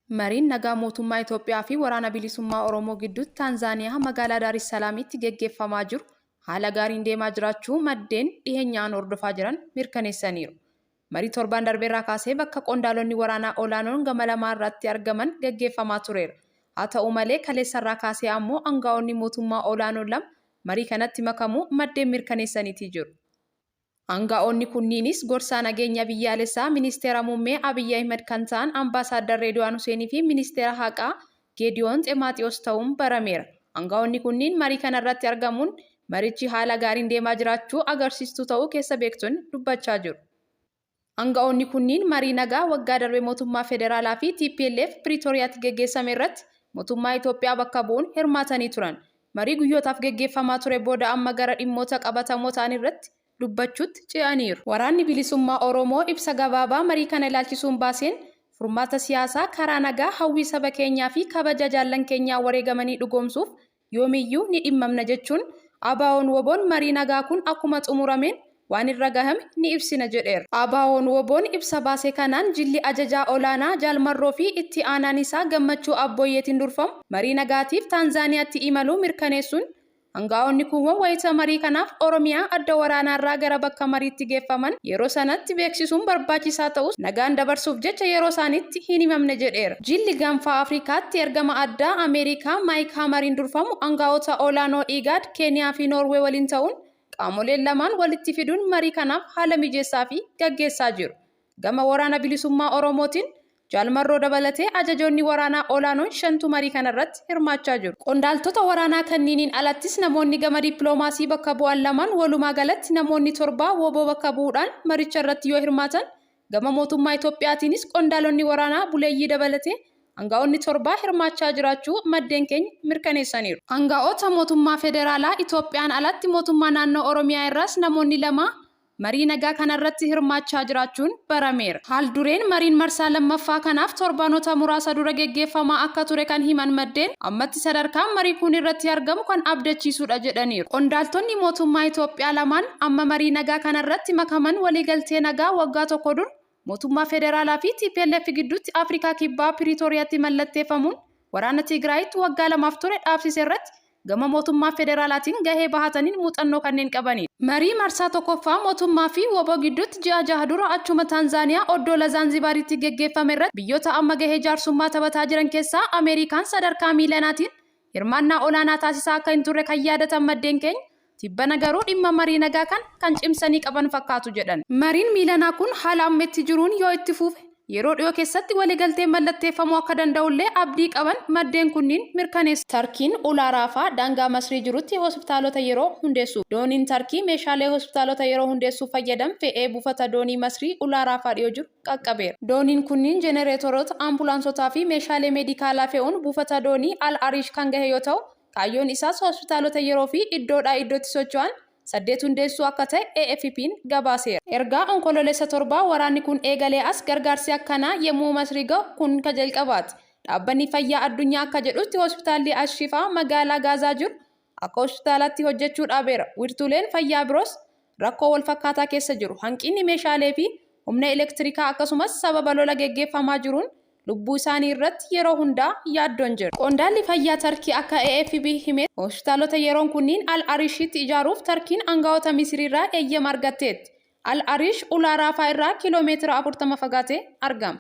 Mariin nagaa mootummaa Itoophiyaa fi Waraana Bilisummaa Oromoo gidduutti Taanzaaniyaa magaalaa Daarissalaamitti geggeeffamaa jiru haala gaariin deemaa jiraachuu maddeen dhiheenyaan hordofaa jiran mirkaneessaniiru. Marii torbaan darbeerraa kaasee bakka qondaalonni waraanaa olaanoon gama lamaa irratti argaman gaggeeffamaa tureera. Haa ta'u malee kaleessarraa kaasee ammoo angaa'onni mootummaa olaanoon lama marii kanatti makamuu maddeen mirkaneessaniitii jiru. Angaa'onni kunniinis Gorsaa Nageenya Biyyaalessaa Ministeera Muummee Abiy Ahimad kan ta'an Ambaasaaddar Reedwaan Huseenii fi Ministeera Haqaa Geediyoon Xemaaxiyoos ta'uun barameera. Angaa'onni kunniin marii kanarratti argamuun marichi haala gaariin deemaa jiraachuu agarsiistuu ta'uu keessa beektonni dubbachaa jiru. Anga'oonni kunniin marii nagaa waggaa darbe mootummaa federaalaa fi tplf Piriitooriyaatti geggeessame irratti mootummaa Itoophiyaa bakka bu'uun hirmaatanii turan. Marii guyyootaaf geggeeffamaa ture booda amma gara dhimmoota qabatamoo ta'an irratti dubbachuutti ce'aniiru. Waraanni Bilisummaa Oromoo ibsa gabaabaa marii kana ilaalchisuun baaseen, furmaata siyaasaa karaa nagaa hawwii saba keenyaa fi kabaja jaallan keenyaa wareegamanii dhugoomsuuf yoomiyyuu ni dhimmamna jechuun ABOn-WBOn marii nagaa kun akkuma xumurameen waan irra gahame ni ibsina jedheera. ABOn-WBOn ibsa baase kanaan jilli ajajaa olaanaa Jaal Marroo fi itti aanaan isaa Gammachuu Abbooyyeetiin durfamu marii nagaatiif Taanzaaniyaatti imaluu mirkaneessuun Angaa'onni kuuwwan wayita marii kanaaf Oromiyaa adda waraanaarraa gara bakka mariitti geeffaman yeroo sanatti beeksisuun barbaachisaa ta'us nagaan dabarsuuf jecha yeroo isaaniitti hin himamne jedheera. Jilli Gaanfa Afrikaatti ergama addaa Ameerikaa Maayik Hamariin durfamu angaa'ota olaanoo IGAD, Keeniyaa fi Noorwee waliin ta'uun qaamoleen lamaan walitti fiduun marii kanaaf haala mijeessaa fi gaggeessaa jiru. Gama Waraana Bilisummaa Oromootiin Jaal Marroo dabalatee ajajoonni waraanaa olaanoon shantu marii kanarratti hirmaachaa jiru. Qondaaltota waraanaa kanniiniin alattis namoonni gama dippiloomaasii bakka bu'an lamaan walumaa galatti namoonni torbaa wbo bakka bu'uudhaan maricha irratti yoo hirmaatan, gama mootummaa Itoophiyaatiinis qondaalonni waraanaa buleeyyii dabalatee angaa'onni torbaa hirmaachaa jiraachuu maddeen keenya mirkaneessaniiru. Angaa'ota mootummaa federaalaa Itoophiyaan alatti mootummaa naannoo Oromiyaa irraas namoonni lama marii nagaa kanarratti hirmaachaa jiraachuun barameera. Haal-dureen mariin marsaa lammaffaa kanaaf torbaanota muraasa dura geggeeffamaa akka ture kan himan maddeen, ammatti sadarkaan marii kun irratti argamu kan abdachiisuudha jedhaniiru. Qondaaltonni mootummaa Itoophiyaa lamaan amma marii nagaa kanarratti makaman waliigaltee nagaa waggaa tokko dura mootummaa federaalaa fi tplf gidduutti Afrikaa Kibbaa Piriitooriyaatti mallatteeffamuun waraana Tigraayitti waggaa lamaaf ture dhaabsise irratti gama mootummaa federaalaatiin gahee bahataniin muuxannoo kanneen qabaniidha. Marii marsaa tokkoffaa mootummaa fi wbo gidduutti ji'a jaha dura achuma Taanzaaniyaa oddoola Zaanzibaaritti geggeeffame irratti biyyoota amma gahee jaarsummaa taphataa jiran keessaa Ameerikaan sadarkaa miilanaatiin hirmaannaa olaanaa taasisaa akka hin turre kan yaadatan maddeen keenya, tibbana garuu dhimma marii nagaa kana kan cimsanii qaban fakkaatu jedhan. Mariin miilanaa kun haala amma itti jiruun yoo itti fufe yeroo dhiyoo keessatti waliigalteen mallatteeffamuu akka danda'ullee abdii qaban maddeen kunniin mirkaneessan. Tarkiin ulaa Raafaa daangaa Masrii jirutti hospitaalota yeroo hundeessuuf. Dooniin Tarkii meeshaalee hospitaalota yeroo hundeessuuf fayyadan fe'ee buufata doonii Masrii ulaa Raafaa dhiyoo jiru qaqqabeera. Dooniin kunniin jenereetoroota, ambulaansotaa fi meeshaalee meedikaalaa fe'uun buufata doonii Al Ariish kan gahe yoo ta'u, kaayyoon isaas hospitaalota yeroo fi iddoodhaa iddootti socho'an saddeet hundeessuu akka ta'e AFP'n gabaaseera. Ergaa Onkoloolessa 7 waraanni kun eegalee as gargaarsi akkanaa yemmuu Masrii gahu kun ka jalqabaati. Dhaabbanni Fayyaa Addunyaa akka jedhutti hospitaalli Ash-Shifaa magaalaa Gaazaa jiru akka hospitaalaatti hojjechuu dhaabeera. Wiirtuuleen fayyaa biroos rakkoo walfakkaataa keessa jiru. Hanqinni meeshaalee fi humna elektirikaa akkasumas sababa lola geggeeffamaa jiruun lubbuu isaanii irratti yeroo hundaa yaaddoon jira. Qondaalli fayyaa Tarkii akka AFP himetti hospitaalota yeroon kunniin Al Arishitti ijaaruuf Tarkiin angawoota Misiriirraa eeyyama argatteetti. Al Arish ulaa Raafaa irraa kiiloo meetira 40 fagaatee argama.